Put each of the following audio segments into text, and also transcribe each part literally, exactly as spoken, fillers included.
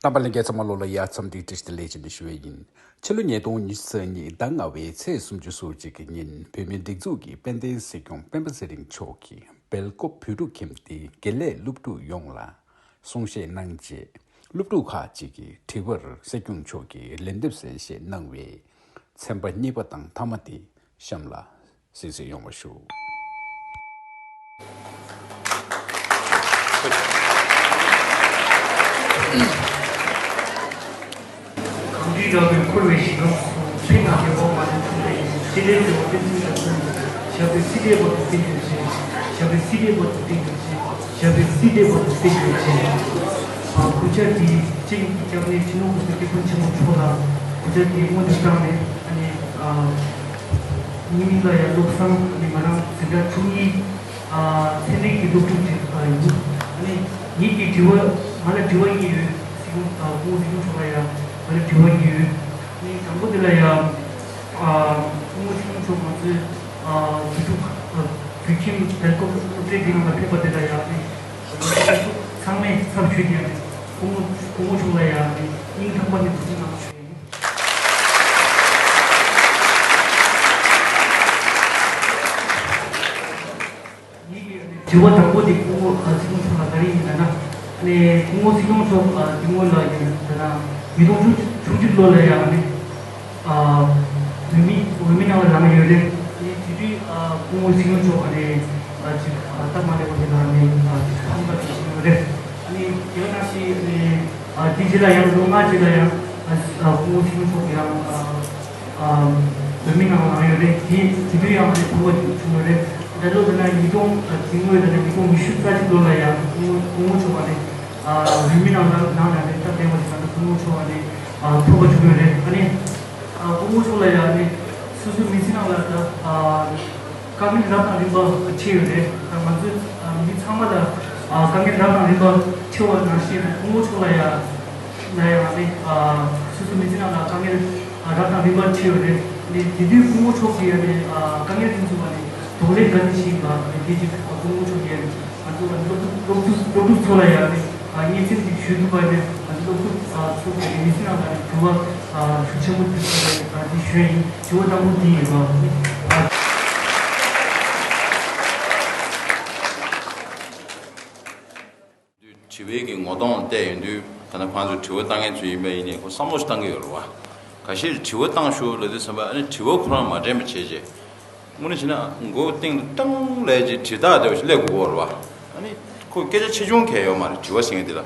རྣམ་པ་ལྷན་རྒྱས་ཚང་མ་ལོ་ལ་ཡ་འཚམས་འདྲི་བཀྲ་ཤིས་བདེ་ལེགས་ཞུ་ནས་ཞུ་བ་ཡིན། ཕྱི་ལོ་ཉིས་སྟོང་ཉི་ཤུ་རྩ་གཉིས་ཟླ་ལྔ་པའི་ཚེས་སུམ་ཅུ་སོ་གཅིག་གི་ཉིན་བོད་མིའི་སྒྲིག་འཛུགས་ཀྱི་དཔལ་ལྡན་སྲིད་སྐྱོང་སྤེན་པ་ཚེ་རིང་མཆོག་གིས་སྦེལ་ཀོབ་བོད་ཕྲུག་ཁྱིམ་སྡེའི་དགེ་ལས་སློབ་ཕྲུག་ཡོངས་ལ་གསུང་བཤད་གནང་རྗེས། སློབ་ཕྲུག་ཁག་ཅིག་གིས་དྲི་བར་སྲིད་སྐྱོང་མཆོག་གིས་ལན་འདེབས་གསལ་བཤད་གནང་བའི་ཚན་པ་གཉིས་པ་དང་མཐའ་མ་དེ་གཤམ་ལ་གཟིགས་གཟིགས་ཡོང་བ་ཞུ། གང་འདུལ་དགྲ་བོས་འཁོར་བའི་ཞི་ཁམས་སུ། ཕྱི་ནང་གི་འོག་མ་ནས་འཁྲུངས་པའི། ཞི་བདེའི་འབྲས་བུ་ཀུན་བསྩལ་ལ་བརྩོན། ཞབས་པད་སྲིད་མཐའི་བར་དུ་བརྟན་གྱུར་ཅིག། ཞབས་པད་སྲིད་མཐའི་བར་དུ་བརྟན་གྱུར་ཅིག། ཞབས་པད་སྲིད་མཐའི་བར་དུ་བརྟན་གྱུར་ཅིག། ཨ། གུས་ཕྱག་འདི་སྤྱི་ཡོངས་ཀྱི་སྐྱབས་གནས་སྤྱི་ནོར་༸གོང་ས་༸སྐྱབས་མགོན་ཆེན་པོ་མཆོག་ལ་གུས་ཕྱག་འདི་སྔོན་དུ་བཏང་ནས། ཨ་ནི། ཨ། ཉིན་ལ་ཡང་བློ་བཟང་། ཨ་ནི་ང་རང་འཛིན་གྲྭ་བཅུ་གཉིས། ཨ། ཚན་རིག་གི་སློབ་ཕྲུག་ཅིག་ཨ་ཡིན། ཨ་ནི་ངེད་ཀྱི་དྲི་བ། ང་ལ་དྲི་བ་གཉིས་ཡོད། སྲིད་སྐྱོང་། ཨ། སྐུ་ངོ་སྲིད་སྐྱོང་མཆོག་ལ་ཡང་ང་ལ་དྲི་བ་གཉིས་ཡོད། ཨ་ནི་དང་པོ་དེ་ལ་ཡང་། ཨ། སྐུ་ངོ་སྲིད་སྐྱོང་མཆོག་ང་ཚོའི། ཨ། བོད་ཕྲུག་ཨ། བོད་ཁྱིམ་སྦེལ་ཀོབ་སློབ་གྲྭའི་འདི་ནང་ལ་ཕེབས་པ་དེ་ལ་ཡང་ཨ་ནི་ཚང་མས་ཚབ་ཞུས་ཏེ། ཨ་ནི་སྐུ་ངོ་སྐུ་ངོ་མཆོག་ལ་ཡང་ཨ་ནི་སྙིང་ཐག་པ་ནས་ཐུགས་རྗེ་གནང་ཞུ་ཡིན། དྲི་བ་དང་པོ་དེ་སྐུ་ངོ་སྲིད་སྐྱོང་མཆོག་ལ་ག་རེ་ཡིན་ལབ་ན། ཨ་ནི་སྐུ་ངོ་སྲིད་སྐྱོང་མཆོག་ཨ། དེ་སྔོན་ལ་ཡིན་ལབ་ན་ཉིས་སྟོང་བཅུ་གཅིག་ལོ་ལ་ཡང་ཨ་ནི། ཨ། འོས་མི་འོས་མི་ནང་ལ་ལངས་ཡོད་རེད། ཨ་ནི་དེ་དུས་ཨ། སྐུ་ངོ་སྲིད་སྐྱོང་མཆོག་ཨ་ནི། ཨ། ཅིག་ཨ། སྟབས་མ་ལེགས་པ་དེ་ལ་ཨ་ནི། ཨ། ཅིག་ཕམ་ཁ་ཞིག་ཡོད་རེད། ཨ་ནི་དེ་ནང་བཞིན་ཨ་ནི། ཨ། དེ་རྗེས་ལ་ཡང་ལོ་ལྔ་རྗེས་ལ་ཡང་། ཨ། ཨ། སྐུ་ངོ་སྲིད་སྐྱོང་མཆོག་ཡང་། ཨ། ཨ། འོས་མི་ནང་ལ་ཡོད་རེད། དེ་དེ་དུས་ཡང་ཨ་ནི་ཕམ་ཁ་བྱུང་ཡོད་རེད། ད་ལོ་དེ་ན་ཉིས་སྟོང་། ཨ། དེ་སྔོན་ལ་ནི་ཉིས་སྟོང་ཉི་ཤུ་རྩ་གཅིག་ལོ་ལ་ཡང་སྐུ་ངོ་སྐུ་ངོ་མཆོག་ཨ་ནི། ཨ། འོས་མི་ནང་ལ་ནང་ལ་ནི་སྟབས་བདེ་བ་ཞིག་ད་ལྟ་སྐུ་ངོ་མཆོག་ཨ་ནི། ཨ། ཐོབ་པ་བྱུང་ཡོད་རེད། ཨ་ནི། ཨ། སྐུ་ངོ་མཆོག་ལ་ཡང་ཨ་ནི་སོ་སོའི་མི་ཚེ་ནང་ལ་ད། ཨ། དཀའ་ངལ་རབ་དང་རིམ་པ་འཕྲད་ཡོད་རེད། ད་ང་ཚོ་ཨ་མི་ཚང་མ་ལ་ཨ་དཀའ་ངལ་རབ་དང་རིམ་པ་འཕྲད་པ་ནང་བཞིན་སྐུ་ངོ་མཆོག་ལ་ཡང་ལ་ཡང་ཨ་ནི་ཨ་སོ་སོ་མི་ཚེ་ནང་ལ་དཀའ་ངལ་ཨ་རབ་དང་རིམ་པ་འཕྲད་ཡོད་རེད། ཨ་ནི་དེ་དུས་སྐུ་ངོ་མཆོག་གིས་ཨ་ནི་ཨ་དཀའ་ངལ་དེ་ཚོ་ཨ་ནི་གདོང་ལེན་ག་འདྲ་བྱས་ཡིན་པ་ཨ་ནི་དེ་ཅིག་ཨ་སྐུ་ངོ་མཆོག་གིས་ཨ་ནི་ང་ཚོ་ཨ་ནི་སློབ་ཕྲུག་སློབ་ཕྲུག་སློབ་ཕྲུག་ཚོ་ལ་ཡང་ཨ་ནི་ཨ་སྙན་སེང་ཅིག་ཞུ་ཐུབ་པ་ཨ་ནི་ཨ་ནི་སློབ་ཕྲུག་ཨ་ཚོ་གི་མི་ཚེ་ནང་ལ་ཨ་ནི་འགྱུར་བ་ཨ་ཤུགས་ཆེན་པོ་ཐེབས་ཐུབ་པ་ཨ་ནི་དེ་ཞུ་ཡ་ཡིན། དྲི་བ་དང་པོ་འདི་ཡིན་པ། དྲི་བའི་གི་ངོ་གདོང་བལྟས་ཡོང་དུས་ད་ནི་ཁོང་ཚོས་དྲི་བ་བཏང་མཁན་ཚོ་ཡིན་པ་ཡིན་ནའི་ཁོ་བསམ་བློ་ཞིག་བཏང་གི་ཡོད་རེད་བ། ཁ་ཤས་དྲི་བ་བཏང་ཤོག་ལབ་དུས་ཙམ་པ་ཨ་ནི་དྲི་བ་ཁོ་རང་མ་དྲན་པ་བྱས་རྗེས། དངོས་གནས་བྱས་ན་མགོ་སྟེང་དུ་ཏང་ལས་ཀྱི་དྲི་རྟགས་འདྲ་བ་ཞིག་སླེབས་དགོས་ཀྱི་ཡོད་རེད་བ། ཨ་ནི་ཁོ་སྐད་ཆ་ཆེ་ཆུང་གང་ཡང་ཡོད་མ་རེད། དྲི་བ་ཟེར་མཁན་འདི་ལ་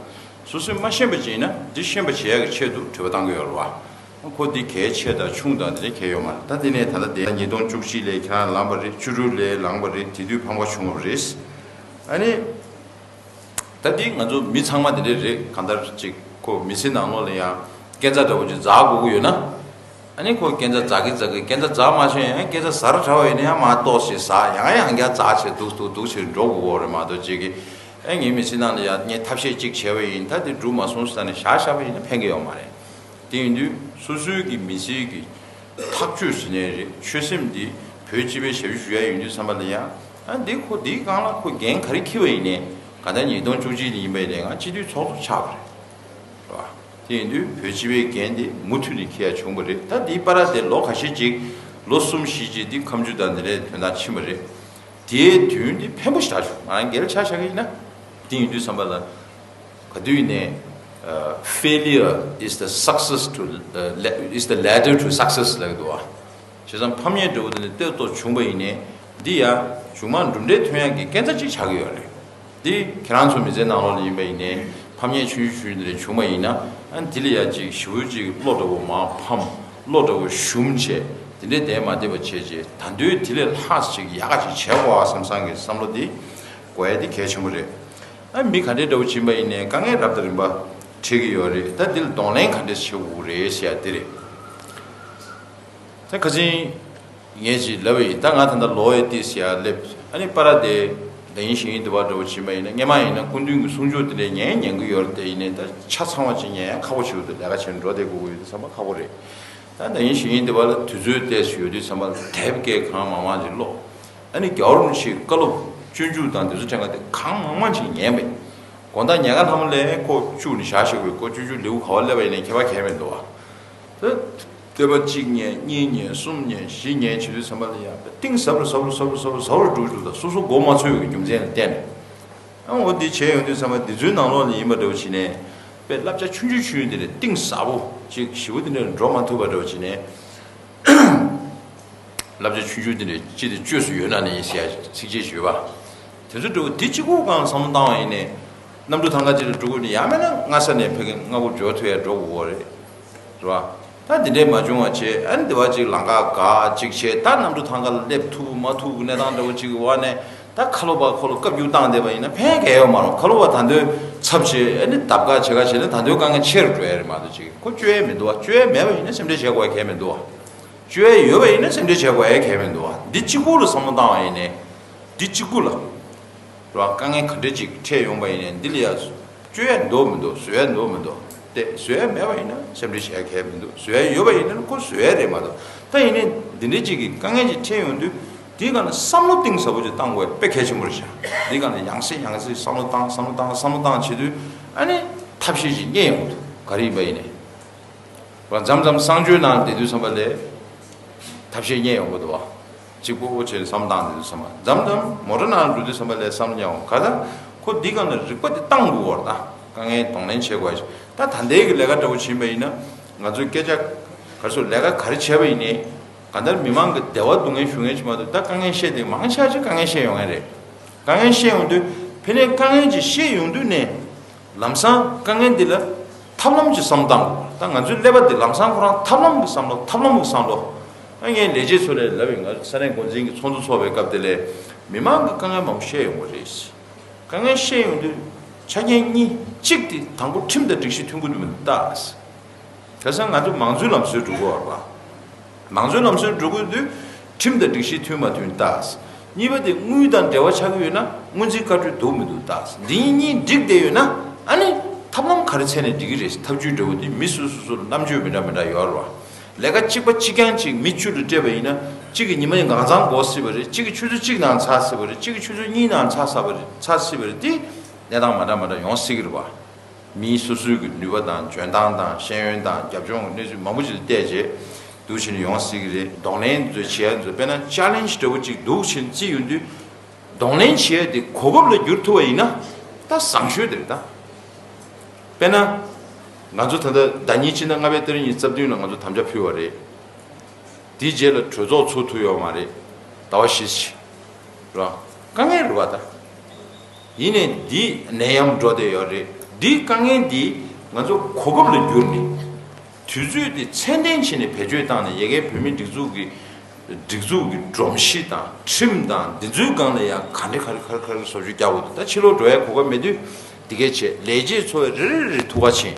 སོ་སོས་མ་ཤེས་པ་ཅིག་ཡིན་ན་འདི་ཤེས་པ་བྱེད་ཡག་གི་ཆེད་དུ་དྲི་བ་བཏང་གི་ཡོད་རེད་བ། ཁོ་འདི་གལ་ཆེ་དང་ཆུང་དང་འདི་འདྲ་གལ་ཡོད་མ་རེད། ད་འདི་ནས་ད་ལྟ་དེ་ཉིས་སྟོང་བཅུ་གཅིག་ལོ་ཁྱེད་རང་ལངས་པ་རེད། བཅུ་དྲུག་ལོ་ལངས་པ་རེད། དེ་དུས་ཕམ་ཁ་བྱུང་བ་རེད། ཨ་ནི། ད་འདི་ང་ཚོ་མི་ཚང་མ་དེ་འདྲ་རེད། གང་ལྟར་ཅིག་ཁོ་མི་ཚེ་ནང་ལོགས་ལ་ཡང་སྐས་འཛེག་འདྲ་བོ་ཅིག་འཛེག་དགོས་ཀྱི་ཡོད་ན། ཨ་ནི་ཁོ་སྐས་འཛེག་འཛེག་གི་འཛེག་གི་སྐས་འཛེག་འཛེག་མ་ཤེས་ཡང་སྐས་འཛེག་འཛེག་ར་དྲག་པ་ཡིན་ན་ཡང་མར་ཏོག་ཙམ་འཛེག་ཡང་ཡང་བསྐྱར་འཛེག་བྱས་འདུག་འདུག་འདུག་བྱས་འགྲོ་དགོས་ཀྱི་ཡོད་རེད་མ་གཏོགས་ཅིག་གི་ཨ་ངའི་མི་ཚེ་ནང་ལ་ཡང་ངས་ཐབས་ཤེས་ཅིག་བྱས་པ་ཡིན། ད་འདི་འགྲུབ་མ་སོང་ཟེར་ནས་བཞག་བཞག་པ་ཡིན་ན་ཕན་གྱི་ཡོད་མ་རེད། དེ་ཡིན་དུས་སོ་སོའི་གི་མི་ཚེའི་གི་ཐག་གཅོད་ཟེར་ནའི་རེད། ཆོད་སེམས་འདི་བོད་སྤྱི་པའི་ཞབས་ཞུ་ཞུ་ཡ་ཡིན་དུས་ཙམ་པ་ལ་ཡང་ཨ་འདི་ཁོ་འདིའི་སྒང་ལ་ཁོ་འགན་ག་རེ་འཁྱེར་བ་ཡིན་ནའི་ག་ད་ཉིས་སྟོང་བཅུ་གཅིག་ལ་ཡིན་པ་ཡིན་ནའི་ང་སྤྱི་འཐུས་ཚོགས་གཙོ་ཆགས་པ་རེད། རེད་བ། དེ་ཡིན་དུས་བོད་སྤྱི་པའི་འགན་འདི་མུ་མཐུད་ནས་འཁྱེར་ཡ་བྱུང་བ་རེད། ད་འདིའི་བར་དེ་ལོ་ཁ་ཤས་ཅིག་ལོ་གསུམ་བཞི་ཅིག་འདི་ཁ་མཆུ་དང་འདི་འདྲའི་དོན་དག་ཕྱིན་པ་རེད། དེའི་དུས་འདི་ཕན་པོ་ཞེ་དྲག་བྱུང་། ང་རང་སྒེར་ཆ་བཞག་གི་ཡིན་ན། དེ་ཡིན་དུས་ཙམ་པ་ལ། ག་དུས་ཡིན་ནའི། ཨ། Failure is the success to, ཨ། le- is the ladder to success ལབ་ཀྱི་འདུག་བ། བྱས་ཙང་ཕམ་ཉེས་འདྲ་བོ་དེ་ནི་ལྟོས་ཏོག་བྱུང་བ་ཡིན་ནའི་འདི་ཡང་མཇུག་མ་གྲུབ་འབྲས་ཐོན་ཡག་གི་སྐས་འཛེག་ཅིག་ཆགས་ཀྱི་ཡོད་རེད། འདི་ཁྱེད་རང་ཚོ་མི་ཚེའི་ནང་ལོགས་ལ་ཡིན་པ་ཡིན་ནའི་ཕམ་ཉེས་ཆུང་ཆུང་ཆུང་ཆུང་དེ་འདྲ་བྱུང་བ་ཡིན་ན་ཨ་འདི་ལ་ཡ་ཅིག་ཞེ་པོ་ཅིག་བློ་འདྲ་བོ་མར་ཕམ། བློ་འདྲ་བོ་ཞུམ་བྱས་དེ་འདྲའི་བསྡད་མ་བསྡད་པ་བྱས་རྗེས་ད་དུང་དེ་ལས་ལྷག་ཅིག་ཡག་ག་ཅིག་བྱེད་དགོས་བསམ་བསམ་གྱི་བསམ་བློ་འདི་དགོས་ཡ་འདི་གལ་ཆེན་པོ་རེད། ཨ་མི་ག་འདྲའི་འདྲ་བོ་ཕྱིན་པ་ཡིན་ནའི་དཀའ་ངལ་རབ་དང་རིམ་པ་འཕྲད་ཀྱི་ཡོད་རེད། ད་འདི་ལ་གདོང་ལེན་ག་འདྲས་བྱེད་དགོས་རེད་ཟེར་ཡ་འདི་རེད། ད་ཁ་སང་ངས་ཅིག་ལབ་པ་ཡིན། ད་ང་ད་ལྟ་ལོ་ཡི་ཏི་ཟེར་ཡ་སླེབས། ཨ་ནི་པ་ར་དེ་ད་ཡིན་ཞིག་ཡིན་དུ་བ་འདྲ་བོ་ཕྱིན་པ་ཡིན་ན་སྔས་མ་ཡིན་ན་སྐུ་མདུན་གྱི་གསུང་ཆོས་དེ་འདྲས་ཉན་ཉན་གི་ཡོད་རེད། དེ་ཡིན་ནའི་ད་ཆ་ཚང་བ་ཅིག་ཉན་ཡ་ཁག་པོ་ཞིག་འདུག་ལས་ཀ་བྱས་ནས་འགྲོ་བསྡད་དགོས་ཀྱི་ཡོད་དུས་ཙམ་པ་ཁག་པོ་རེད། ད་ད་ཡིན་ཞིག་ཡིན་དུ་བ་ལ་དུས་ཚོད་ཏོག་ཙམ་ཡོད་དུས་ཙམ་པ་ལ་དེབ་སྐད་གང་མང་མང་ཅིག་ཀློག་ཨ་ནི་རྒྱལ་བ་རིན་པོ་ཆེའི་བཀའ་སློབ་སྤྱོད་འཇུག་དང་དེ་ཚོ་ཕྲན་ཁ་དེ་གང་མང་མང་ཅིག་ཉན་པས། དགོང་དག་ཉལ་ཁ་ལྷ་མོ་ལས་ཁོ་བཅུག་ནས་བཞག་ཤོག་གི། ཁོ་བཅུ་བཅུ་ལེའུ་ག་བ་སླེབས་པ་ཡིན་ནའི་ཁྱད་པར་གང་ཡང་མི་འདུག་བ། ད་སྡོད་པ་གཅིག་ཉལ་གཉིས་ཉལ་གསུམ་ཉལ་བཞི་ཉལ་བྱེད་དུས་ཙམ་པ་ལ་ཡང་གཏིང་ཟབ་རུ་ཟབ་རུ་ཟབ་རུ་ཟབ་རུ་ཟབ་རུ་འགྲོ་གི་འདུག་ད་སོ་སོ་མགོ་མ་ཚོས་པའི་རྒྱུ་མཚན་ལ་བརྟེན་ནས། ཨ་འོ་འདི་བྱས་ཡོང་དུས་ཙམ་པ་འདི་ཚོའི་ནང་ལོགས་ལ་ཡིན་པ་འདྲ་བོ་བྱས་ནས་དཔེ་བསླབ་བྱ་ཆུང་ཆུང་ཆུང་འདི་ནས་གཏིང་ཟབ་པོ་ཅིག་ཞེ་པོ་འདི་འདྲ་འགྲོ་མ་ཐུབ་པ་འདྲ་བོ་བྱས་ནས། བསླབ་བྱ་ཆུང་ཆུང་འདི་འདྲའི་ཅི་སྟེ་བཅོས་སུ་ཡོད་ན་ནི་ཡིན་ཟེར་ཡ་ཚིགས་བཅད་ཅིག་ཡོད་པ། དེ་ཚོ་འདྲ་བོ་འདི་གཅིག་པོ་སྒང་བསམ་བློ་བཏང་བ་ཡིན་ནའི། གནམ་གྲུ་ཐང་ག་ཅིག་ལ་འགྲོ་དགོས་ནི་ཡང་མིན་ན་སྔ་ས་ནས་ཕ་གི་མངའ་ཁོངས་འབྱོར་ཐུབ་ཡ་འགྲོ་དགོས་རེད། རེད་བ། ད་འདི་འདྲའི་མ་བྱུང་བ་བྱས། ཨ་ནི་འདི་བ་ཅིག་ལམ་ཁ་འགག་ཅིག་བྱས། ད་གནམ་གྲུ་ཐང་ག་ལ་སླེབས་ཐུབ་མ་ཐུབ་ཀྱི་གནས་སྟངས་འདྲ་བོ་ཅིག་གི་འོག་ནས། ད་ཁ་ལོ་བ་ཁོ་ལ་བཀའ་བཀྱོན་བཏང་བསྡད་པ་ཡིན་ན་ཕན་ག་ཡོད་མ་རེད། ཁ་ལོ་བ་ད་འདོད་ཚབ་བྱས། ཨ་ནི་འདབ་ཁ་བྱེད་ཁ་བྱས་ན་ད་འདོད་དཀའ་ངལ་ཆེ་རུ་འགྲོ་ཡ་རེད་མ་གཏོགས་ཅིག་ཁོ་བཅོས་ཡ་མི་འདུག་བ། བཅོས་ཡ་མེད་པ་ཡིན་ན་སེམས་ཁྲལ་བྱེད་དགོས་ཡ་གང་ཡང་མི་འདུག་བ། བཅོས་ཡ་ཡོད་པ་ཡིན་ན་སེམས་ཁྲལ་བྱེད་དགོས་ཡ་གང་ཡང་མི་འདུག་བ། འདི་གཅིག་པུ་ལ་བསམ་བློ་བཏང་བ་ཡིན་ནའི། འདི་གཅིག་པུ་ལ། རེད་བ། དཀའ་ངལ་ག་འདྲ་ཅིག་འཕྲད་ཡོང་པ་ཡིན་ནའི་འདི་ལ་ཡ་བཅོས་ཡ་འདུག་མི་འདུག་བཟོ་ཡ་འདུག་མི་འདུག་སྟེ། བཟོ་ཡ་མེད་པ་ཡིན་ན་སེམས་ཁྲལ་བྱེད་ཡ་གང་ཡང་མི་འདུག་བཟོ་ཡ་ཡོད་པ་ཡིན་ན་ཁོ་བཟོ་ཡ་རེད་མ་གཏོགས། ད་ཡིན་ནའི་འདི་འདྲ་ཅིག་གི་དཀའ་ངལ་ཅིག་འཕྲད་ཡོང་དུས། འདིའི་སྒང་ལ་བསམ་བློ་གཏིང་ཟབ་པོ་ཅིག་བཏང་དགོས་པ་དཔེ་གལ་ཆེན་པོ་རེད་ཤག་འདིའི་སྒང་ལ་ཡང་སེ་ཡང་སེ་བསམ་བློ་བཏང་། བསམ་བློ་བཏང་། བསམ་བློ་བཏང་བྱེད་དུས། ཨ་ནི་ཐབས་ཤེས་ཅིག་རྙེད་ཡོང་གི་འདུག་ག་རེ་ཡིན་པ་ཡིན་ནའི། མཚམས་མཚམས་གསང་སྤྱོད་ནང་བསྡད་དུས་ཙམ་པ་ལ་ཐབས་ཤེས་རྙེད་ཡོང་གི་འདུག་བ། གཅིག་པོ་བྱས་བསམ་བཏང་བསྡད་དུས་ཙམ་པ། མཚམས་མཚམས་མོ་ཊ་ནང་འགྲོ་དུས་ཙམ་པ་ལ་བསམ་རྙེད་ཡོང་། ག་ད་ཁོ་འདི་སྒང་ལ་རིག་པ་འདི་བཏང་དགོས་བར། ད་དཀའ་ངལ་གདོང་ལེན་བྱེད་དགོས་ཤིང་། ད་ད་ལྟའི་གི་ལས་ཀ་འདྲ་བོ་བྱེད་པ་ཡིན་ན། ང་ཚོས་སྐད་ཆ་ག་རེ་ཟེར། ལས་ཀ་ག་རེ་བྱས་པ་ཡིན་ནའི། གང་ལྟར་མི་མང་གི་བདེ་བ་སྡུག་བསྔལ་ཞུ་མཁན་ཞིག་མ་གཏོགས། ད་དཀའ་ངལ་བཤད་དེ་མང་ཆེ་བ་ཅིག་དཀའ་ངལ་བཤད་ཡོང་མཁན་རེད། དཀའ་ངལ་བཤད་ཡོང་དུས་ཕ་གིར་དཀའ་ངལ་ཅིག་བཤད་ཡོང་དུས་ནས། ལམ་སང་དཀའ་ངལ་འདི་ལ་ཐབས་ལམ་ཅིག་བསམ་བཏང་དགོས། ད་ང་ཚོའི་ཀླད་པ་འདི་ལམ་སང་ཁོ་རང་ཐབས་ལམ་གྱི་བསམ་བློ། ཐབས་ལམ་གྱི་བསམ་བློ། ཨ། ངས་ལས་བྱེད་ཚོ་ལ་ལབ་ཡིན། ང་ཚོ་ས་གནས་འགོ་འཛིན་གྱི་ཚོགས་འདུ་ཚོགས་པའི་སྐབས་དེ་ལ་མི་མང་གི་དཀའ་ངལ་མང་པོ་བཤད་ཡོང་གི་རེད། དཀའ་ངལ་བཤད་ཡོང་དུས་ཆ་རྐྱེན་གཉིས། གཅིག་དེ་དང་པོ་ཁྲིམས་དང་སྒྲིག་གཞི་མཐུན་གྱི་འདུག་མི་འདུག་ལྟ། བྱས་ཙང་ང་ཚོ་མང་གཙོའི་ལམ་སྲོལ་འགྲོ་གི་ཡོད་རེད་པ། མང་གཙོའི་ལམ་སྲོལ་འགྲོ་གི་ཡོད་དུས་ཁྲིམས་དང་སྒྲིག་གཞི་མཐུན་མ་མཐུན་ལྟ། གཉིས་པ་དེ་དངུལ་དང་འབྲེལ་བ་ཆགས་ཀྱི་ཡོད་ན་སྔོན་རྩིས་བཀའ་འཁྲོལ་འདུག་མི་འདུག་ལྟ། འདི་གཉིས་འགྲིག་བསྡད་ཡོད་ན། ཨ་ནི་ཐབས་ལམ་ག་རེ་འཚོལ་ནས་འགྲིག་གི་རེད། ཐབས་ཇུས་འདྲ་བོ་དེ་མི་སོ་སོ་སོ་ལ་རྣམ་དཔྱོད་མི་འདྲ་མི་འདྲ་ཡོད་རེད་པ། ལས་ཀ་གཅིག་པ་གཅིག་རྐྱང་གཅིག་མི་བཅུ་ལ་སྤྲད་པ་ཡིན་ན། གཅིག་གི་ཉི་མ་ཡི་འགག་གཙང་འགོར་སྲིད་པ་རེད། གཅིག་གི་ཆུ་ཚོད་གཅིག་ནང་ཚར་སྲིད་པ་རེད། གཅིག་གི་ཆུ་ཚོད་གཉིས་ནང་ཚར་ས་པ་རེད། ཚར་སྲིད་པ་རེད། དེ་གནས་སྟངས་མ་འདྲ་མ་འདྲ་ཡོང་སྲིད་ཀྱི་རེད་པ། མིའི་སོ་སོའི་གི་ནུས་པ་དང་འཇོན་ཐང་དང་ཤེས་ཡོན་དང་རྒྱབ་ལྗོངས་ཀྱི་གནས་ཚུལ་མང་པོ་ཞིག་ལ་བལྟས་རྗེས་འདུག་བྱས་ནས་ཡོང་སྲིད་ཀྱི་རེད། གདོང་ལེན་ཚོ་བྱེད་ཡ་ཚོ་དཔེར་ན་ཅ་ལེན་ཇི་འདྲ་བོ་ཅིག་འདུག་བྱས་ནས་བརྩིས་ཡོང་དུས། གདོང་ལེན་བྱེད་ཡ་དེ་གོ་སྐབས་ལ་བསྒྱུར་ཐུབ་པ་ཡིན་ན་ད་བཟང་ཤོས་དེ་རེད་ད། དཔེར་ན། ང་ཚོ་ད་ལྟ་ཟླ་ཉིན་ཕྱི་ཟླ་ལྔ་པའི་ཏ་རིག་ཉི་ཤུ་རྩ་བདུན་ལ་ང་ཚོ་དམ་བཅའ་ཕུལ་བ་རེད། དེའི་རྗེས་ལ་གྲོས་ཚོགས་ཚུགས་ཐུབ་ཡོད་མ་རེད། ཟླ་བ་བཞི་ཕྱིན། ར། དཀའ་ངལ་རེད་པ་ད། ཡིན་ནའི་འདི་ནད་ཡམས་འགྲོ་བསྡད་ཡོད་རེད། འདིའི་དཀའ་ངལ་འདི་ང་ཚོ་གོ་སྐབས་ལ་བསྒྱུར་ནས། དུས་ཚོད་འདི་ཚད་ལྡན་བྱས་ནས་བེད་སྤྱོད་བཏང་ནས། ཡ་གིའི་བོད་མིའི་སྒྲིག་འཛུགས་ཀྱི་སྒྲིག་འཛུགས་ཀྱི་སྒྲོམ་གཞི་དང་ཁྲིམས་དང་འདི་ཚོའི་སྒང་ལ་ཡང་ག་འདྲ་ག་རེ་ག་རེ་ག་རེ་བཟོ་བཅོས་རྒྱག་དགོས་འདུག་ད་ཕྱི་ལོགས་འགྲོ་ཡའི་གོ་སྐབས་མེད་དུས། འདི་གས་བྱས། ལས་བྱེད་ཚོ་རེ་རེ་རེ་ཐུགས་ཁུར་ཆེ།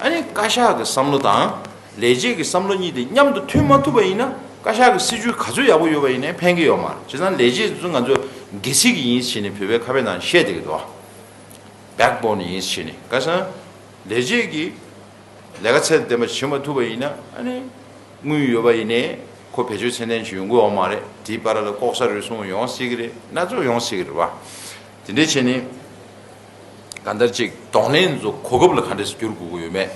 ཨ་ནི་བཀའ་ཤག་གི་བསམ་བློ་དང་། ལས་བྱེད་ཀྱི་བསམ་བློ་གཉིས་དེ་མཉམ་དུ་མཐུན་མ་ཐུབ་པ་ཡིན་ན། བཀའ་ཤག་གི་སྲིད་ཇུས་ག་ཚོད་ཡག་པོ་ཡོད་པ་ཡིན་ནའི་ཕན་གྱི་ཡོད་མ་རེད། བྱས་ཙང་ལས་བྱེད་ཚོ་ང་ཚོ་སྒལ་ཚིགས་ཡིན་ཟེར་ནས་བོད་པའི་ཁ་དཔེ་ནང་བཤད་བསྡད་ཀྱི་འདུག་བེག་བོན་ཡིན་ཟེར་ནས། བཀའ་ཤག་ལས་བྱེད་ཀྱི་ལས་ཀ་ཚད་ལྡན་པ་བྱེད་མ་ཐུབ་པ་ཡིན་ན། ཨ་ནི་དངུལ་ཡོད་པ་ཡིན་ནའི་ཁོ་བེད་སྤྱོད་ཚད་ལྡན་ཞིག་ཡོང་གི་ཡོད་མ་རེད། དེའི་བར་ལ་ལྐོག་ཟ་རུལ་སུངས་ཡོང་སྲིད་ཀྱི་རེད། སྣ་ཚོགས་ཡོང་སྲིད་ཀྱི་རེད་པ། དེ་འདྲས་བྱས་ནས་གང་ལྟར་ཅིག་གདོང་ལེན་ཚོ་གོ་སྐབས་ལ་ག་འདྲས་སེ་བསྒྱུར་དགོས་ཀྱི་ཡོད་མེད།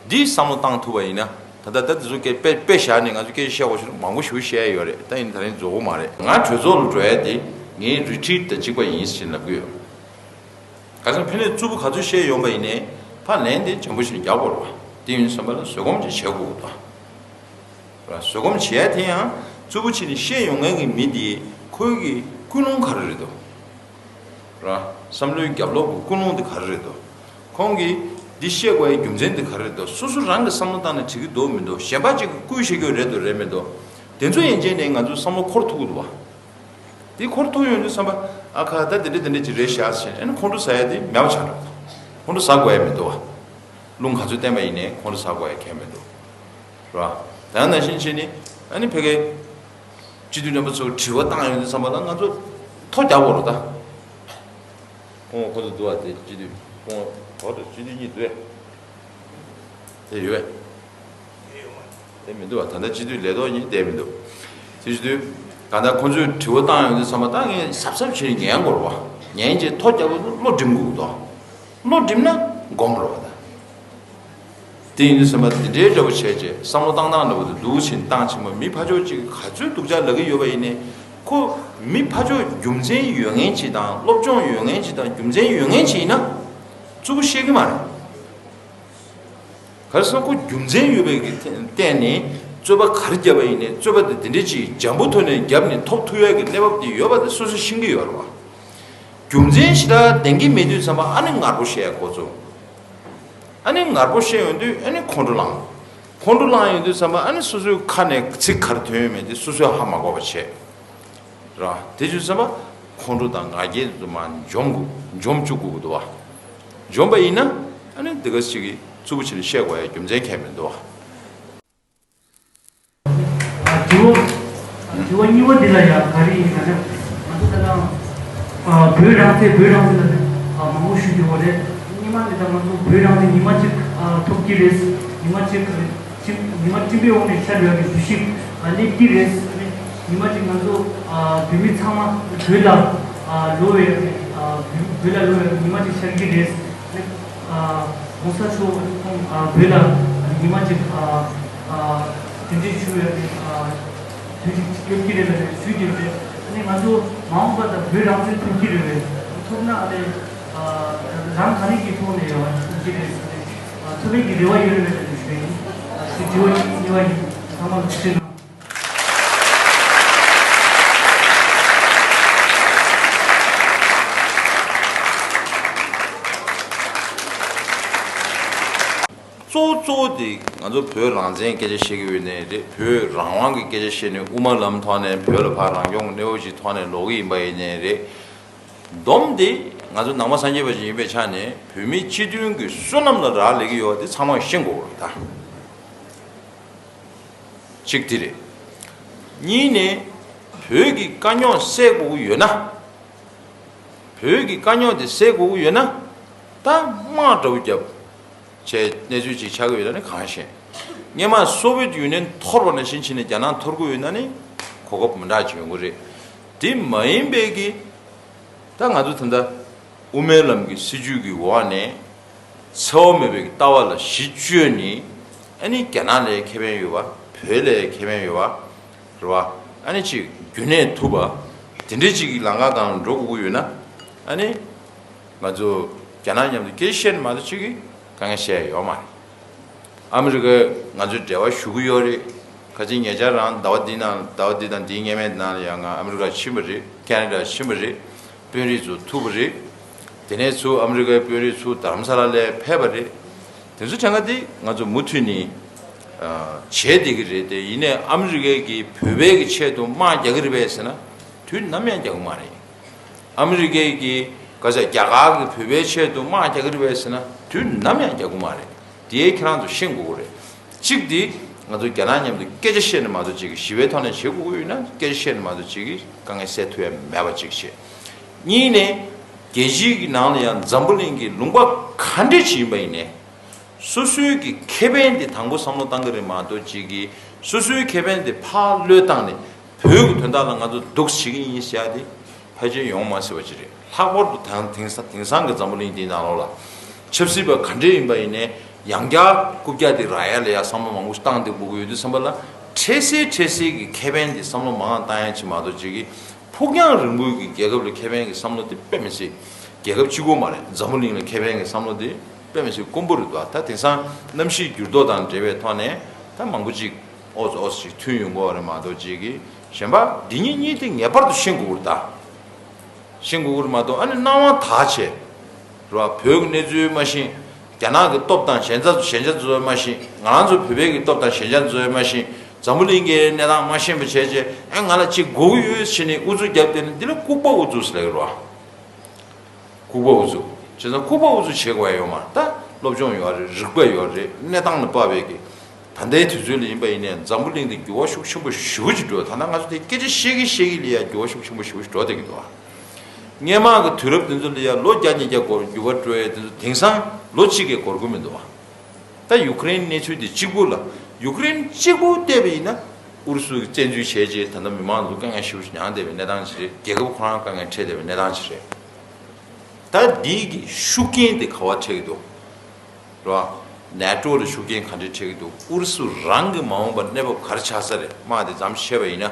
འདི་བསམ་བློ་བཏང་ཐུབ་པ་ཡིན་ན། ད་ལྟ་ད་དེ་ཚོ་སྐད་དཔེ་དཔེ་བཞག་ནས་ང་ཚོ་སྐད་ཆ་བཤད་དགོས་ཤེས་མང་པོ་ཞིག་བཤད་ཡ་ཡོད་རེད། ད་ཡིན་ད་རིང་རྫོགས་ཀྱི་མ་རེད། ང་གྲོས་ཚོགས་ལ་འགྲོ་ཡ་དེ་ངའི་རི་ཊི་རིཊ་དང་གཅིག་པ་ཡིན་ཟེར་ལབ་ཀྱི་ཡོད། ག་ཚོད་ཕན་ནས་རྩུབ་པོ་ག་ཚོད་བཤད་ཡོང་པ་ཡིན་ནའི་ཕར་ལན་དེ་འཇམ་པོ་ཞིག་རྒྱག་དགོས་རེད་པ། དེ་ཡིན་དུས་ཙམ་པ་ལ་བཟོད་སྒོམ་ཅིག་བྱེད་དགོས་ཀྱི་འདུག་པ། བཟོད་སྒོམ་བྱེད་ཡ་དེ་ཡང་རྩུབ་པོ་བྱས་ནས་བཤད་ཡོང་མཁན་གྱི་མི་དེ་ཁོའི་གི་ཀུན་སློང་ག་རེ་རེད་འདུག་ར། བསམ་བློའི་རྒྱབ་ལོགས་ཀྱི་ཀུན་སློང་དེ་ག་རེ་རེད་འདུག་ཁོང་གིས་འདི་བཤད་དགོས་ཡའི་རྒྱུ་མཚན་དེ་ག་རེ་རེད་འདུག་སོ་སོ་རང་གི་བསམ་བློ་བཏང་ནས་འགྲིག་གི་འདུག་མི་འདུག་གཞན་པ་ཅིག་གིས་བསྐུལ་བྱེད་ཀྱི་ཡོད་རེད་འདུག་རེད་མི་འདུག་དེ་ཚོ་ཡན་ཆད་ནས་ང་ཚོའི་བསམ་བློ་འཁོར་ཐུབ་ཀྱི་འདུག་པ། དེ་འཁོར་ཐུབ་ཡོང་དུས་ཙམ་པ། ཨ་ཁ། ད་དེ་འདྲ་དེ་འདྲ་ཅིག་རེད་ཤག་ཟེར་ནས། ཨ་ནི་ཁོང་ཁྲོ་ཟ་ཡ་དེ་མེད་པ་ཆགས་འགྲོ། ཁོང་ཁྲོ་ཟ་དགོས་ཡ་མི་འདུག་པ། རླུང་ག་ཚོད་བསྟན་པ་ཡིན་ནའི་ཁོང་ཁྲོ་ཟ་དགོས་ཡ་གང་ཡང་མི་འདུག་ར། ད་ནང་བཞིན་བྱས་ནས་ཨ་ནི་ཕ་གིའི་སྤྱི་འཐུས་རྣམ་པ་ཚོ་དྲི་བ་བཏང་ཡོང་དུས་ཙམ་པ་ལ་ང་ཚོ་ཐོ་རྒྱག་དགོས་རེད་ད། ཁོང་ཁོ་ཚོ་འདུག་པ། དེ་སྤྱི་འཐུས་ཁོང་ཁོ་ཚོ་སྤྱི་འཐུས་གཉིས་འདུག་པས། དེ་ཡོད་པས། དེ་མི་འདུག་པ། ད་ལྟ་སྤྱི་འཐུས་ལས་ཐོག་གཉིས་བསྡད་མི་འདུག་དེ་བྱེད་དུས་གང་ལྟར་ཁོང་ཚོས་དྲི་བ་བཏང་ཡོང་དུས་ཙམ་པ་ད་ངས་གཟབ་གཟབ་བྱས་ནས་ཉན་དགོས་རེད་པ། ཉན་རྗེས་ཐོ་རྒྱག་དགོས་དུས་བློ་སྒྲིམ་དགོས་འདུག་བློ་སྒྲིམ་ན་སྒོམ་རོགས་ད། དེ་ཡིན་དུས་ཙམ་པ་དེ་འདྲའི་འདྲ་པོ་བྱས་རྗེས་བསམ་བློ་བཏང་སྟངས་འདྲ་པོ་དེ་འདུག་ཕྱིན་བཏང་ཕྱིན་པ་མི་ཕར་ཕྱོགས་གཅིག་གིས་ག་ཚོད་སྡུག་ཅག་ལབ་ཀྱི་ཡོད་པ་ཡིན་ནའི་ཁོ་མི་ཕར་ཕྱོགས་རྒྱུ་མཚན་ཡོད་མཁན་ཅིག་དང་སློབ་སྦྱོང་ཡོད་མཁན་ཅིག་དང་རྒྱུ་མཚན་ཡོད་མཁན་ཅིག་ཡིན་ན་རྩུབ་པོ་བཤད་ཀྱི་མ་རེད། ག་རེ་ཟེར་ན་ཁོ་རྒྱུ་མཚན་ཡོད་པའི་གི་བརྟེན་ནས་རྩོད་པ་ག་རེ་བརྒྱབ་པ་ཡིན་ནའི་རྩོད་པ་དེ་དེ་འདྲ་ཅིག་འཇམ་པོ་ཐོག་ནས་བརྒྱབ་ནས་ཐོབ་ཐུབ་ཡག་གི་གནས་བབ་དེ་ཡོད་པ་དེ་སོ་སོས་ཤེས་ཀྱི་ཡོད་རེད་བ། རྒྱུ་མཚན་ཞེ་དྲག་ལྡན་གྱི་མེད་དུས་ཙམ་པ་ཨ་ནི་ངར་པོ་བཤད་ཡག་འགོ་བཙུགས། ཨ་ནི་ངར་པོ་བཤད་ཡོང་དུས་ཨ་ནི་ཁོང་ཁྲོ་ལངས། ཁོང་ཁྲོ་ལངས་ཡོང་དུས་ཙམ་པ་ཨ་ནི་སོ་སོའི་ཁ་ནས་ཚིག་ག་རེ་ཐོན་ཡོད་མེད་དེ་སོ་སོས་ཧ་མ་གོ་བ་བྱས། ར་དེ་བྱུང་ཙམ་པ་ཁོང་ཁྲོ་དང་ང་རྒྱལ་དེ་ཚོ་མར་འཇོམས་དགོས། འཇོམས་བཅུག་དགོས་ཀྱི་འདུག་བ། འཇོམས་པ་ཡིན་ན་ཨ་ནི་འདི་ག་ཅིག་གིས་རྩུབ་པོ་ཆེ་ལ་བཤད་དགོས་ཡ་རྒྱུ་མཚན་གང་ཡང་མི་འདུག་བ། དྲི་བ་དྲི་བ་གཉིས་པ་འདི་ལ་ཡ་ག་རེ་ཡིན་ན་ནི་ང་ཚོ་ད་ལྟ་བོད་རང་བཙན་བོད་རང་བཙན་ལ་ནི་མང་པོ་ཞུ་རྒྱུ་ཡོད་རེད། སྔོན་མ་ནས་ད་ང་ཚོ་བོད་རང་བཙན་ཉི་མ་གཅིག་ཐོབ་ཀྱི་རེད། ཉི་མ་གཅིག་ཉི་མ་སྤྲིན་པའི་འོག་ནས་ཤར་ཡོད་པའི་འདུ་ཤེས་སླེབས་ཀྱི་རེད། ཉི་མ་གཅིག་ང་ཚོ་བོད་མི་ཚང་མ་བོད་ལ་ལོག་པའི་བོད་ལ་ལོག་པའི་ཉི་མ་གཅིག་ཤར་གྱི་རེད། གོང་ས་མཆོག་ཁོང་བོད་ལ་ཉི་མ་གཅིག་གདན་འདྲེན་ཞུ་བའི་དུས་ཚིགས་སླེབས་ཀྱི་རེད་ལ་ཞུ་གི་རེད། ང་ཚོ་མ་འོངས་པ་ད་བོད་རང་བཙན་ཐོབ་ཀྱི་རེད་པས། ཐོབ་ན་ཨ་ནི་རང་ག་ནས་ཀྱི་ཐོག་ནས་ཡོང་བ་ཐོབ་ཀྱི་རེད། ཐོབ་པའི་གི་རེ་བ་ཡོད་རེད་པས་ཞུ་ཡིན། དེ་དྲི་བ་གཉིས་པ་ཡིན། ཚང་མ་ལ་ཐུགས་རྗེ་གནང་། གཙོ་བོ་གཙོ་བོ་དེ་ང་ཚོ་བོད་རང་བཙན་སྐད་ཆ་བཤད་ཀྱི་ཡོད་ནའི་རེད། བོད་རང་དབང་གི་སྐད་ཆ་བཤད་ནས་དབུ་མ་ལམ་ཐོག་ནས་བོད་ལ་ཕར་རང་སྐྱོང་གི་གནས་བབ་ཅིག་ཐོག་ནས་ལོག་གི་ཡིན་པ་ཡིན་ནའི་རེད། བསྡོམས་དེ་ང་ཚོ་ནང་པ་སངས་རྒྱས་པ་ཅིག་ཡིན་པའི་ཆ་ནས་བོད་མི་སྤྱི་མཐུན་གྱི་བསོད་ནམས་ལ་རག་ལས་ཀྱི་ཡོད་པ་དེ་ཚང་མས་ཤེས་དགོས་པ་རེད་ད། གཅིག་དེ་རེད། གཉིས་ནས་བོད་ཀྱི་དཀའ་རྙོག་སེལ་དགོས་ཀྱི་ཡོད་ན། བོད་ཀྱི་དཀའ་རྙོག་དེ་སེལ་དགོས་ཀྱི་ཡོད་ན། ད་དམག་འདྲ་པོ་བརྒྱབ་བྱས་གནས་ཚུལ་ཅིག་ཆགས་ཀྱི་ཡོད་ན་ནི་གང་ཤེས། སྔོན་མ་སོ་བི་ཡེཊ་ཡུ་ནི་ཡན་འཐོར་བ་ནང་བཞིན་བྱས་ནས་རྒྱ་ནག་འཐོར་གྱི་ཡོད་ན་ནི་གོ་སྐབས་མི་འདྲ་ཅིག་ཡོང་གི་རེད། དེ་མ་ཡིན་པའི་གི་ད་ང་ཚོ་ད་ལྟ་དབུ་མའི་ལམ་གྱི་སྲིད་བྱུས་ཀྱི་འོག་ནས་འཚེ་བ་མེད་པའི་ལྟ་བ་ལ་གཞི་བཅོལ་ནས་ཨ་ནི་རྒྱ་ནག་ལའི་ཁེ་ཕན་ཡོད་པ། བོད་ལའི་ཁེ་ཕན་ཡོད་པ་རེད་བ། ཨ་ནི་ཅིག་རྒྱུན་གནས་ཐུབ་པ་དེ་འདྲ་ཅིག་གི་ལམ་ཁ་སྒང་འགྲོ་དགོས་ཀྱི་ཡོད་ན་ཨ་ནི་ང་ཚོ་རྒྱ་ནག་མཉམ་དུ་སྐད་ཆ་བཤད་ནས་མ་གཏོགས་ཅིག་གི་དཀའ་ངལ་སེལ་ཡ་ཡོད་མ་རེད། ཨ་མི་རི་ཀས་ང་ཚོའི་འབྲེལ་བ་ཞུ་གི་ཡོད་རེད། ཁ་སང་ཉེ་ཆར་རང་ཟླ་བ་འདི་ནང་ཟླ་བ་འདི་དང་འདིའི་སྔོན་མའི་ནང་ལ་ཡང་ང་ཨ་མི་རི་ཀར་ཕྱིན་པ་རེད། ཁེ་ན་ཌར་ཕྱིན་པ་རེད། དཔོན་རིགས་ཚོ་ཐུག་པ་རེད། དེ་ནས་ཚུར་ཨ་མི་རི་ཀའི་དཔོན་རིགས་ཚུར་རྡ་རམ་ས་ལ་ལ་ཕེབས་པ་རེད། དེ་ཚོ་གྲངས་ཀ་འདི་ང་ཚོ་མུ་མཐུད་ནས་བྱས་བསྡད་ཀྱི་རེད་དེ། ཡིན་ནའི་ཨ་མི་རི་ཀས་ཀྱིས་བོད་པའི་གི་ཆེད་དུ་དམག་རྒྱག་གི་རེད་པས་ཟེར་ན་དུས་ནམ་ཡང་རྒྱག་གི་མ་རེད། ཨ་མི་རི་ཀས་ཀྱིས་ག་ཚད་རྒྱ་གར་གྱིས་བོད་པའི་ཆེད་དུ་དམག་རྒྱག་གི་རེད་པས་ཟེར་ན་དུས་ནམ་ཡང་རྒྱག་གི་མ་རེད། དེ་ཁྱེད་རང་ཚོ་ཤེས་དགོས་ཀྱི་རེད། གཅིག་དེ་ང་ཚོ་རྒྱ་ནག་མཉམ་དུ་སྐད་ཆ་བཤད་ནས་མ་གཏོགས་ཅིག་གི་ཞི་བའི་ཐོག་ནས་བྱེད་དགོས་ཀྱི་ཡོད་ན་སྐད་ཆ་བཤད་ནས་མ་གཏོགས་ཅིག་གི་དཀའ་ངལ་སེལ་ཐུབ་ཡ་མེད་པ་གཅིག་བྱས། གཉིས་ནས་རྒྱལ་སྤྱིའི་གི་ནང་ལ་ཡང་འཛམ་བུ་གླིང་གི་ལུང་པ་ག་འདྲ་ཅིག་ཡིན་པ་ཡིན་ནའི། སོ་སོའི་གི་ཁེ་ཕན་དེ་དང་པོ་བསམ་བློ་བཏང་གི་རེད་མ་གཏོགས་ཅིག་གི་སོ་སོའི་ཁེ་ཕན་དེ་ཕར་བློས་བཏང་ནས་བོད་ཀྱི་དོན་དག་ལ་ང་ཚོ་སྡུག་བྱེད་ཀྱི་ཡིན་ཟེར་ཡ་དེ་ཕལ་ཆེར་ཡོང་མ་སྲིད་པ་ཅིག་རེད། ལྷག་པར་དུ་དེང་དེང་སང་དེང་སང་གི་འཛམ་བུ་གླིང་འདིའི་ནང་ལོགས་ལ་ཆབ་སྲིད་པ་ག་འདྲས་ཡིན་པ་ཡིན་ནའི་ཡང་བསྐྱར་རྐུབ་བཀྱག་དེ་རག་ཡ་ལ་ཡ་བསམ་བློ་མང་པོ་བཏང་བསྡད་དགོས་ཀྱི་ཡོད་དུས་ཙམ་པ་ལ་འཕྲལ་སེལ་འཕྲལ་སེལ་གྱི་ཁེ་ཕན་དེ་བསམ་བློ་མང་བ་བཏང་ཡ་ཅིག་མ་གཏོགས་ཅིག་གི་ཕུགས་རྒྱང་རིང་པོའི་གི་རྒྱལ་ཁབ་ལ་ཁེ་ཕན་གྱི་བསམ་བློ་དེ་དཔེ་མི་སྲིད། རྒྱལ་ཁབ་གཅིག་པོ་མ་རེད། འཛམ་བུ་གླིང་ལ་ཁེ་ཕན་གྱི་བསམ་བློ་དེ་དཔེ་མི་སྲིད་དཀོན་པོ་རེད་འདུག་ད་དེང་སང་གནམ་གཤིས་འགྱུར་ལྡོག་དང་འབྲེལ་བའི་ཐོག་ནས་ད་མང་པོ་ཅིག་ཨོ་ཙི་ཨོ་ཙི་ཅིག་ཐོན་ཡོང་གི་ཡོད་རེད་མ་གཏོགས་ཅིག་གི་གཞན་པ་འདི་གཉིས་གཉིས་དེ་ངེས་པར་དུ་ཤེས་དགོས་ཀྱི་རེད་ད། ཤེས་དགོས་ཀྱི་རེད་མ་གཏོགས་ཨ་ནི་སྣང་བ་དག་བྱས། རེད་བ། བོད་ཀྱི་གནས་ཚུལ་མ་ཤེས། རྒྱ་ནག་གི་སྟོབས་དང་ཞན་ཆ་ཞན་ཆ་ཚོ་མ་ཤེས། ང་རང་ཚོ་བོད་པའི་གི་སྟོབས་དང་ཞན་ཆ་ཚོ་མ་ཤེས། འཛམ་བུ་གླིང་གི་གནས་སྟངས་མ་ཤེས་པ་བྱས་རྗེས་ཨ་ང་ལ་ཅིག་དགོས་ཀྱི་ཡོད་ཟེར་ནས་ཨུ་ཚུགས་བརྒྱབ་བསྡད་ན་འདི་ལ་ལྐུགས་པ་ཨུ་ཚུགས་ཟེར་ལབ་ཀྱི་རེད་བ། ལྐུགས་པ་ཨུ་ཚུགས། བྱས་ཙང་ལྐུགས་པ་ཨུ་ཚུགས་བྱེད་དགོས་ཡ་ཡོད་མ་རེད། ད་སློབ་སྦྱོང་ཡོད་རེད། རིག་པ་ཡོད་རེད། གནས་སྟངས་ལ་དཔག་པའི་གི་ད་ལྟའི་དུས་ཚོད་ལ་ཡིན་པ་ཡིན་ནའི་འཛམ་བུ་གླིང་འདི་འགྱུར་བ་ཤུགས་ཆེན་པོ་ཞེ་པོ་ཅིག་འགྲོ། ད་ལྟ་ང་ཚོ་དེ་སྐད་ཆ་བཤད་ཀྱི་བཤད་ཀྱི་ལ་ཡ་འགྱུར་བ་ཤུགས་ཆེན་པོ་ཞེ་པོ་ཅིག་འགྲོ་བསྡད་ཀྱི་འདུག་བ། སྔོན་མ་གི་དུས་རབས་དེ་ཚོ་ལ་ཡ་ལོ་བརྒྱ་ཉིས་བརྒྱ་འགོར་འགྱུར་བ་འགྲོ་ཡ་དེ་ཚོ་དེང་སང་ལོ་གཅིག་གིས་འགོར་གྱི་མི་འདུག་བ། ད་ཡུ་ཀེ་རེན་གནས་ཚུལ་དེ་གཅིག་པུ་ལ་ཡུ་ཀེ་རེན་གཅིག་པུ་བལྟས་པ་ཡིན་ན་ཨུ་རུ་སུ་གིས་བཙན་འཛུལ་བྱས་རྗེས་ད་ལྟ་མི་མང་ཚོ་དཀའ་ངལ་ཞེ་པོ་ཅིག་མྱངས་བསྡད་པའི་གནས་སྟངས་ཅིག་རེད། རྒྱལ་ཁབ་ཁོ་རང་དཀའ་ངལ་འཕྲད་བསྡད་པའི་གནས་སྟངས་ཅིག་རེད། ད་འདི་གི་ཤུགས་རྐྱེན་དེ་ག་བ་འཕྲད་ཀྱི་འདུག་རེད་བ། ནེ་ཊོ་ལ་ཤུགས་རྐྱེན་ག་འདྲ་འཕྲད་ཀྱི་འདུག་ཨུ་རུ་སུ་རང་གི་མ་འོངས་པ་གནས་བབ་ག་རེ་ཆགས་ས་རེད། དམག་དེ་མཚམས་བཞག་པ་ཡིན་ན།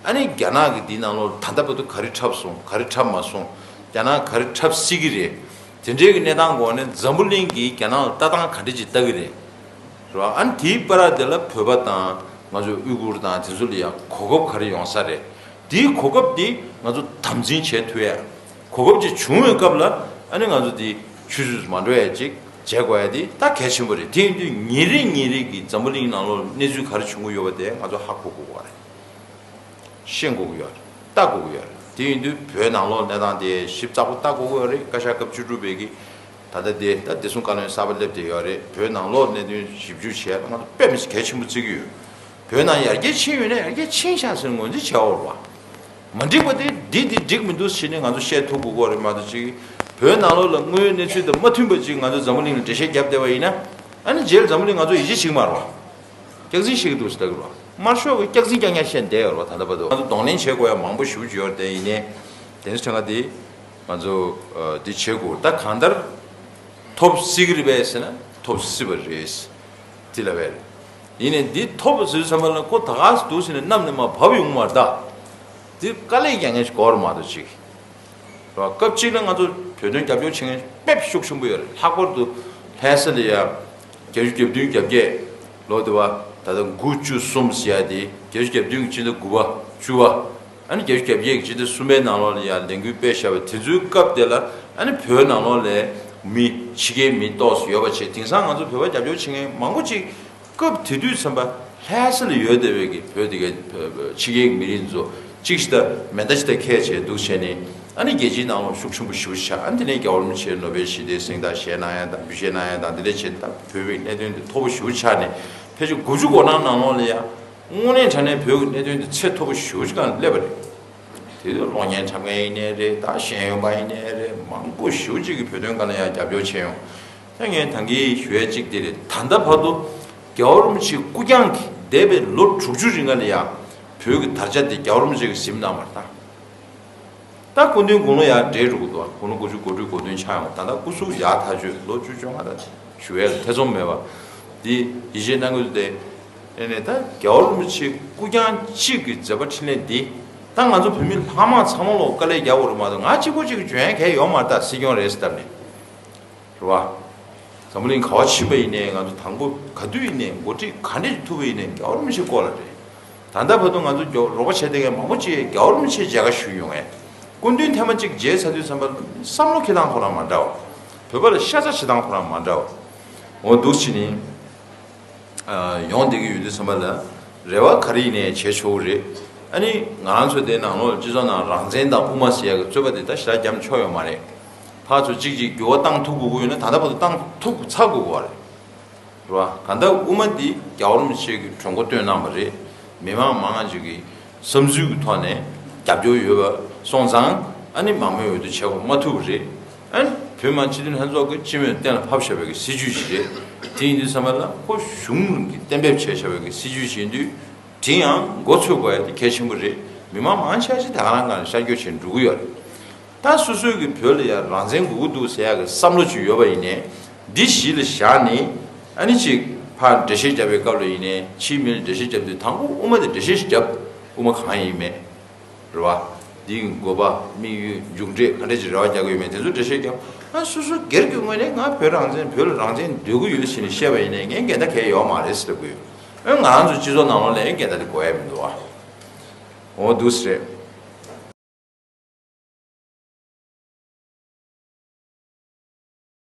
ཨ་ནི་རྒྱ་ནག་གི་འདི་ནང་ལོགས་ད་ལྟ་བར་དུ་ག་རེ་འཁྲབ་སོང་། ག་རེ་འཁྲབ་མ་སོང་། རྒྱ་ནག་ག་རེ་འཁྲབ་སྲིད་ཀྱི་རེད། དེ་འདྲའི་གི་གནས་སྟངས་འོག་ནས་འཛམ་བུ་གླིང་གིས་རྒྱ་ནག་ལ་ལྟ་སྟངས་ག་འདྲ་ཅིག་ལྟ་གི་རེད། རེད་བ། ཨ་ནི་དེའི་བར་དེ་ལ་བོད་པ་དང་ང་ཚོ་ཨུ་གུར་དང་དེ་ཚོ་ལ་ཡང་གོ་སྐབས་ག་རེ་ཡོང་ས་རེད། དེའི་གོ་སྐབས་དེ་ང་ཚོ་དམ་འཛིན་བྱེད་ཐུབ་ཡ། གོ་སྐབས་ཅིག་བྱུང་བའི་སྐབས་ལ་ཨ་ནི་ང་ཚོ་དེ་ཆུད་ཟོས་སུ་མ་འགྲོ་ཡ་ཅིག་བྱེད་དགོས་ཡ་དེ་ད་གལ་ཆེན་པོ་རེད། དེ་ཡིན་དུས་ཉིན་རེ་ཉིན་རེ་གི་འཛམ་བུ་གླིང་ནང་ལོགས་གནས་ཚུལ་ག་རེ་བྱུང་གི་ཡོད་པ་དེ་ང་ཚོ་ཧ་གོ་དགོས་པ་རེད། ཤེས་དགོས་ཀྱི་ཡོད་རེད། ལྟ་དགོས་ཀྱི་ཡོད་རེད། དེ་ཡིན་དུས་བོད་ནང་ལོགས་གནས་སྟངས་དེ་ཞིབ་ཚགས་པོ་ལྟ་དགོས་ཀྱི་ཡོད་རེད། བཀའ་ཤག་སྐབས་བཅུ་དྲུག་པའི་གི་ད་ལྟ་དེ་ད་བདེ་སྲུང་བཀའ་བློན་གསར་པ་སླེབས་བསྡད་ཡོད་རེད། བོད་ནང་ལོགས་གནད་དོན་ཞིབ་འཇུག་བྱས་ང་ཚོ་དཔེ་མི་སྲིད་གལ་ཆེན་པོ་བརྩི་གི་ཡོད། བོད་ནང་ཡར་རྒྱས་ཕྱིན་ཡོད་ན་ཡར་རྒྱས་ཕྱིན་ཤག་ཟེར་ངོས་འཛིན་བྱས་ཡོད་རེད་བ། མ་འགྲིག་པ་དེ་འདི་འདི་འགྲིག་མི་འདུག་ཟེར་ནས་ང་ཚོ་བཤད་ཐུབ་དགོས་ཀྱི་ཡོད་རེད་མ་གཏོགས་ཅིག་བོད་ནང་ལོགས་ལ་དངོས་ཡོད་གནས་ཚུལ་དང་མ་མཐུན་པ་ཅིག་ང་ཚོ་འཛམ་བུ་གླིང་ལ་འགྲེལ་བཤད་བརྒྱབ་བསྡད་པ་ཡིན་ན། ཨ་ནི་རྗེས་ལ་འཛམ་བུ་གླིང་ང་ཚོ་ཡིད་ཆེས་བྱེད་ཀྱི་མ་རེད་བ། སྐྱག་རྫུན་བཤད་ཀྱི་འདུག་ཟེར་ལྟ་གི་རེད་བ། དམར་ཤོག་གི་སྐྱག་རྫུན་རྐྱང་རྐྱང་བཤད་བསྡད་ཡོད་རེད་བ། ད་ལྟ་བར་དུ་གདོང་ལེན་བྱེད་དགོས་ཡ་མང་པོ་ཞེ་པོ་ཅིག་ཡོད་རེད། དེ་ཡིན་ནའི་དེ་ཚོ་ཁྲིམས་ཁང་དེ་ང་ཚོ་འདི་བྱེད་དགོས། ད་གང་ལྟར་ཐོབ་སྲིད་ཀྱི་རེད་པས་ཟེར་ན་ཐོབ་སྲིད་པ་རེད། དེ་ལ་བས་རེད། ཡིན་ནའི་འདི་ཐོབ་པ་ཟེར་བསམ་པ་ལ་ཁོ་ད་ག་སེ་འདུག་ཟེར་ནས་གནམ་ནས་མར་བབས་ཡོང་གི་མ་རེད་ད། འདི་དཀའ་ལས་རྒྱག་མཁན་ཞིག་དགོས་རེད་མ་གཏོགས་ཅིག་རེད་བ། སྐབས་གཅིག་ལ་ང་ཚོ་བོད་དོན་རྒྱབ་སྐྱོར་བྱེད་མཁན་དཔེ་ཤུགས་ཆེན་པོ་ཡོད་རེད། ལྷག་པར་དུ་ལྷ་ས་ལ་ཡ་བརྒྱད་ཅུ་གྱ་བདུན་གྱ་བརྒྱད་ལོ་དེ་བ་ད་ལྟ་དགུ་བཅུ་གསུམ་ཟེར་ཡ་དེ་བརྒྱད་ཅུ་གྱ་བདུན་གྱི་སྤྱི་ཟླ་དགུ་པ་བཅུ་པ་ཨ་ནི་བརྒྱད་ཅུ་གྱ་བརྒྱད་ཀྱི་སྤྱི་ཟླ་གསུམ་པའི་ནང་ལོགས་ལ་ཡ་ལས་འགུལ་སྤེལ་བཞག་པ་དེ་ཚོའི་སྐབས་དེ་ལ་ཨ་ནི་བོད་ནང་ལོགས་ལ་མི་ཕྱི་རྒྱལ་མི་ཏོག་ཙམ་ཡོད་པ་བྱས། དེང་སང་ང་ཚོ་བོད་པ་རྒྱབ་སྐྱོར་བྱེད་མཁན་མང་པོ་ཅིག་སྐབས་དེ་དུས་ཙམ་པ་ལྷ་ས་ལ་ཡོད་བསྡད་པའི་གི་བོད་དེ་གའི་ཕྱི་རྒྱལ་གྱི་མི་རིགས་ཚོ་གཅིག་ཤི་ད་མེ་མདའ་ཅི་ད་ཁས་བྱས་འདུག་བྱས་ནས་ཨ་ནི་རྒྱལ་སྤྱིའི་ནང་ལོགས་ཤུགས་ཆེན་པོ་ཞེ་པོ་ཆགས། ཨ་ནི་དེ་ནས་རྒྱལ་བ་རིན་པོ་ཆེ་ནོ་བེལ་ཞི་བདེའི་གཟེངས་རྟགས་བཞེས་གནང་ཡ་དང་འབུལ་བཞེས་གནང་ཡ་དང་དེ་འདྲ་བྱས་ད་བོད་པའི་གནད་དོན་དེ་མཐོ་པོ་ཞེ་པོ་ཆགས་ནས་ཕལ་ཆེར་དགུ་བཅུ་གོ་གྲངས་ནང་ལོགས་ལ་ཡ་དངོས་གནས་དྲང་གནས་བོད་ཀྱི་གནད་དོན་དེ་ཚད་མཐོ་པོ་ཞེ་པོ་ཅིག་སྒང་སླེབས་པ་རེད། དེ་དུས་གློག་བརྙན་འཁྲབ་མཁན་ཡིན་ནའི་རེད། ད་ཤེས་ཡོན་པ་ཡིན་ནའི་རེད། མང་པོ་ཞེ་པོ་ཅིག་གིས་བོད་དོན་སྒང་ལ་ཡང་རྒྱབ་སྐྱོར་བྱས་ཡོང་། ད་ངས་ད་གིན་ཞུ་ཡ་གཅིག་དེ་རེད། ད་ལྟ་བར་དུ་རྒྱལ་བ་རིན་པོ་ཆེའི་སྐུ་རྐྱང་གིས་འདས་པའི་ལོ་དྲུག་ཅུ་རིང་ལ་ཡང་བོད་ཀྱི་དར་ཆ་དེ་རྒྱལ་བ་རིན་པོ་ཆེ་གིས་ཟིན་གནང་བ་རེད་ད། ད་སྐུ་མདུན་དགུང་ལོ་ཡར་བགྲེས་འགྲོ་གི་འདུག་དགུང་ལོ་དགུ་བཅུ་གོ་དྲུག་གོ་བདུན་ཆགས་ཡོང་། ད་ལྟ་སྐུ་གཟུགས་ཡག་ཐག་ཆོད། ལོ་བཅུ་བཅོ་ལྔ་ད་ཞུ་ཡས་ལ་ཐེ་ཚོམ་མེད་པ་འདི་ཡིད་ཆེས་གནང་གི་འདུག་སྟེ། ཨེ་ནས་ད་རྒྱལ་བ་རིན་པོ་ཆེ་སྐུ་རྐྱང་གཅིག་གི་མཛད་པ་འཕྲིན་ལས་འདི་ད་ང་ཚོ་བོད་མི་ལྷག་མ་ཚང་མ་ལོག་དཀའ་ལས་རྒྱག་དགོས་རེད་མ་གཏོགས་ང་གཅིག་པོ་གཅིག་གིས་འཇོན་ཡ་གང་ཡང་ཡོད་མ་རེད། ད་སྲིད་སྐྱོང་རེད་ཟེར་བཏབ་ནས། རེད་བ། འཛམ་བུ་གླིང་ག་བ་ཕྱིན་པ་ཡིན་ནའི་ང་ཚོ་དང་པོ་ག་དུས་ཡིན་ནའི་འགོ་ཁྲིད་ག་འདྲས་ཐུབ་པ་ཡིན་ནའི་རྒྱལ་བ་རིན་པོ་ཆེ་སྐོར་ལ་རེད། ད་ལྟ་བར་དུ་ང་ཚོ་རྒྱ་རོགས་པ་བྱས་བསྡད་མཁན་མང་པོ་ཅིག་རྒྱལ་བ་རིན་པོ་ཆེ་མཇལ་ཁ་ཞུ་ཡོང་ངས། སྐུ་མདུན་ཐེངས་མ་གཅིག་མཇལ་ཚར་དུས་ཙམ་པ་བསམ་བློ་འཁྱེར་སྟངས་ཁོ་རང་མ་འདྲ་བ། བོད་པ་ལ་ཤ་ཚ་བྱེད་སྟངས་ཁོ་རང་མ་འདྲ་བ། འོ་འདུག་བྱས་ནས། ཨ། ཡོང་བསྡད་ཀྱི་ཡོད་དུས་ཙམ་པ་ལ་རེ་བ་ག་རེ་ཡིན་ནའི་བྱེད་ཆོག་གི་རེད། ཨ་ནི་ང་རང་ཚོ་དེ་ནང་ལོགས་སྤྱི་ཚོགས་ནང་རང་བཙན་དང་དབུ་མ་ཟེར་ཡ་གི་རྩོད་པ་དེ་ད་ཞེ་དྲག་རྒྱབ་ཆོག་ཡོད་མ་རེད། ཕར་ཚུར་གཅིག་གཅིག་འགྱུར་བ་བཏང་ཐུབ་དགོས་ཀྱི་ཡོད་ན་ད་ལྟ་བར་དུ་བཏང་ཐུབ་ཚར་དགོས་ཀྱི་རེད། རེད་བ། གང་ལྟར་དབུ་མ་འདི་རྒྱལ་བ་རིན་པོ་ཆེ་གི་གྲོས་འགོ་བཏོན་གནང་བ་རེད། མི་མང་མང་ཅིག་གི་བསམ་ཚུལ་གྱི་ཐོག་ནས་རྒྱབ་སྐྱོར་ཡོད་པ་སོང་ཙང་ཨ་ནི་མང་མོས་འོས་བསྡུ་བྱེད་དགོས་མ་ཐུབ་པ་རེད། ཨ་ནི་བོད་མི་མང་སྤྱི་འཐུས་ལྷན་ཚོགས་ཀྱི་སྤྱི་མོས་གཏན་ལ་ཕབ་བཞག་པའི་གི་སྲིད་ཇུས་ཤིག་རེད། དེ་ཡིན་དུས་ཙམ་པ་ལ་ཁོ་གཞུང་གིས་གཏན་འབེབས་བྱས་བཞག་པའི་གི་སྲིད་ཇུས་ཤིག་ཡིན་དུས་དེ་ཡང་འགོ་ཚུགས་དགོས་ཡ་དེ་གལ་ཆེན་པོ་རེད། མི་མང་མང་ཆེ་ཤས་ད་ག་རང་སྒང་ལ་ཤར་བསྐྱོད་བྱས་འགྲོ་གི་ཡོད་རེད། ད་སོ་སོའི་གི་བོད་ལ་ཡང་རང་བཙན་དགོས་ཀྱི་འདུག་ཟེར་ཡག་གི་བསམ་བློ་ཅིག་ཡོད་པ་ཡིན་ནའི་འདི་གཞི་ལ་བཞག་ནས་ཨ་ནི་ཅིག་ཕར་འགྲེལ་བཤད་རྒྱབ་པའི་སྐབས་ལ་ཡིན་ནའི་ཕྱིའི་མི་ལ་འགྲེལ་བཤད་རྒྱབ་དུས་དང་པོ་དབུ་མ་དེ་འགྲེལ་བཤད་ཞིག་རྒྱབ། དབུ་མ་གང་ཡིན་མེད། རེད་བ། འདིའི་དགོས་པ་དམིགས་ཡུལ་མཇུག་འབྲས་ག་འདྲ་ཅིག་རེ་བ་རྒྱག་གི་ཡོད་མེད་དེ་ཚོ་འགྲེལ་བཤད་རྒྱབ། ཨ་སོ་སོ་སྒེར་གྱི་ངོས་ནས་ང་བོད་རང་བཙན་བོད་ལ་རང་བཙན་འདོད་ཀྱི་ཡོད་ཟེར་ནས་བཤད་པ་ཡིན་ནའི་ངས་འགལ་ཟླ་གང་ཡང་ཡོད་མ་རེད་ཟེར་དགོས་ཡོད། ཨ་ང་རང་ཚོ་སྤྱི་ཚོགས་ནང་ལོགས་ལ་ཡང་འགལ་ཟླ་དེ་དགོས་ཡ་མི་འདུག་བ། འོ་འདུག་སེ་རེད།